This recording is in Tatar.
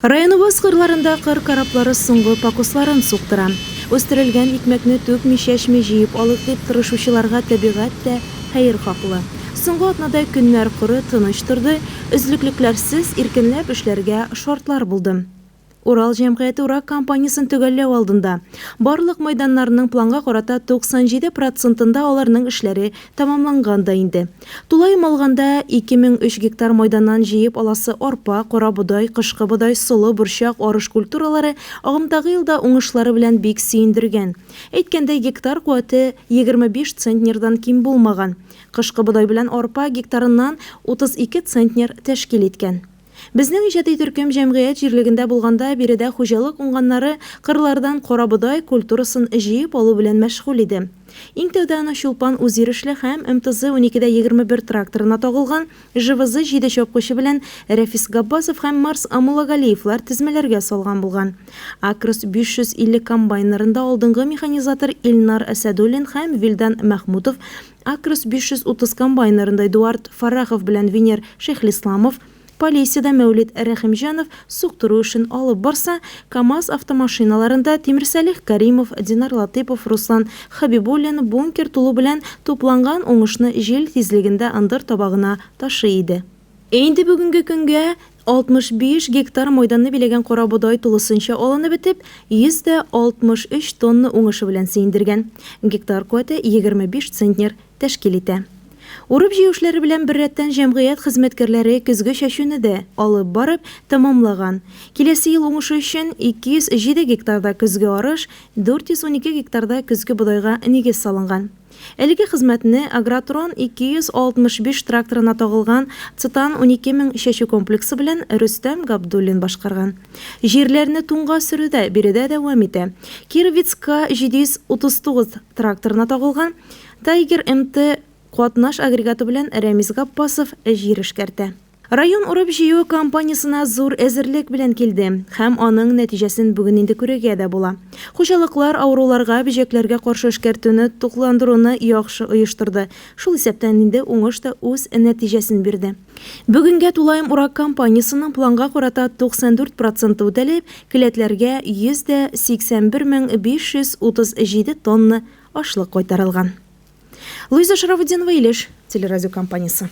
Районыбыз кырларында кыр кораблары соңгы пакусларын суктыра. Үстерелгән икмәкне түкми-чәчми җыеп алыйк дип тырышучыларга табигать тә хәерхаклы. Соңгы атнада көннәр коры, тыныч торды, өзлеклекләрсез иркенләп эшләргә шартлар булды. Урал җәмгыяте урак кампаниясен төгәлләү алдында. Барлык мәйданнарның планга карата 97 процентында аларның эшләре тәмамланган да инде. Тулаем алганда, 2003 гектар майданнан җыеп аласы арпа, карабодай, кышкы бодай, солы, борчак, арыш культуралары агымдагы елда уңышлары белән бик сөендергән. Әйткәндәй, гектар куәте 25 центнердан ким булмаган. Кышкы бодай белән арпа гектарыннан 32 центнер тәшкил иткән. Безнең иҗади төркем җәмгыять җирлегендә булганда биредә хуҗалык уңганнары кырлардан карабодай культурасын җыеп алу белән мәшгуль иде. Иң тәүдә аны Чулпан үзйөрешле һәм МТЗ уникедә 21 тракторына тагылган ЖВЗ җиде чапкычы белән Рәфис Габбасов һәм Марс Муллагалиевлар тезмәләргә салган булган. Акрос 550 комбайннарында алдынгы механизатор Илнар Әсәдуллин һәм Вилдан Мәхмүтов, Акрос 530 комбайннарында Эдуард Фәррахов белән Венер Шәйхлисламов, Полесьеда Мәүлид Рәхимҗанов суктыру эшен алып барса, КАМАЗ автомашиналарында Тимерсәлих Кәримов, Динар Латыйпов, Руслан Хәбибуллин бункер тулу белән тупланган уңышны җил тизлегендә ындыр табагына ташый иде. Инде бүгенге көнгә 65 гектар майданны биләгән карабодай тулысынча алынып бетеп, 163 тонна уңышы белән сөендергән. Гектар куәте 25 центнер тәшкил итә. Урып-җыю эшләре белән беррәттән җәмгыять хезмәткәрләре көзге чәчүне дә алып барып, тәмамлаган. Киләсе ел уңышы өчен 207 гектарда көзге арыш, 412 гектарда көзге бодайга нигез салынган. Әлеге хезмәтне Агротрон 265 тракторына тагылган Цитан 12000 чәчү комплексы белән Рөстәм Габдуллин башкарган. Җирләрне туңга сөрү дә биредә дәвам итә. Кировец К 739 тракторына тагылган Тайгер МТ катнаш агрегаты белән Рәмис Габбасов җир эшкәртә. Район урып-җыю кампаниясенә зур әзерлек белән килде һәм аның нәтиҗәсен бүген инде күрергә дә була. Хуҗалыклар авыруларга, бөҗәкләргә каршы эшкәртүне, тукландыруны яхшы оештырды, шул исәптән инде уңыш та үз нәтиҗәсен бирде. Бүгенгә тулаем урак кампаниясенең планга карата 94 проценты үтәлеп, келәтләргә 181 537 тонна ашлык кайтарылган. Луиза Шарафутдинова, Илеш телерадиокомпаниясе.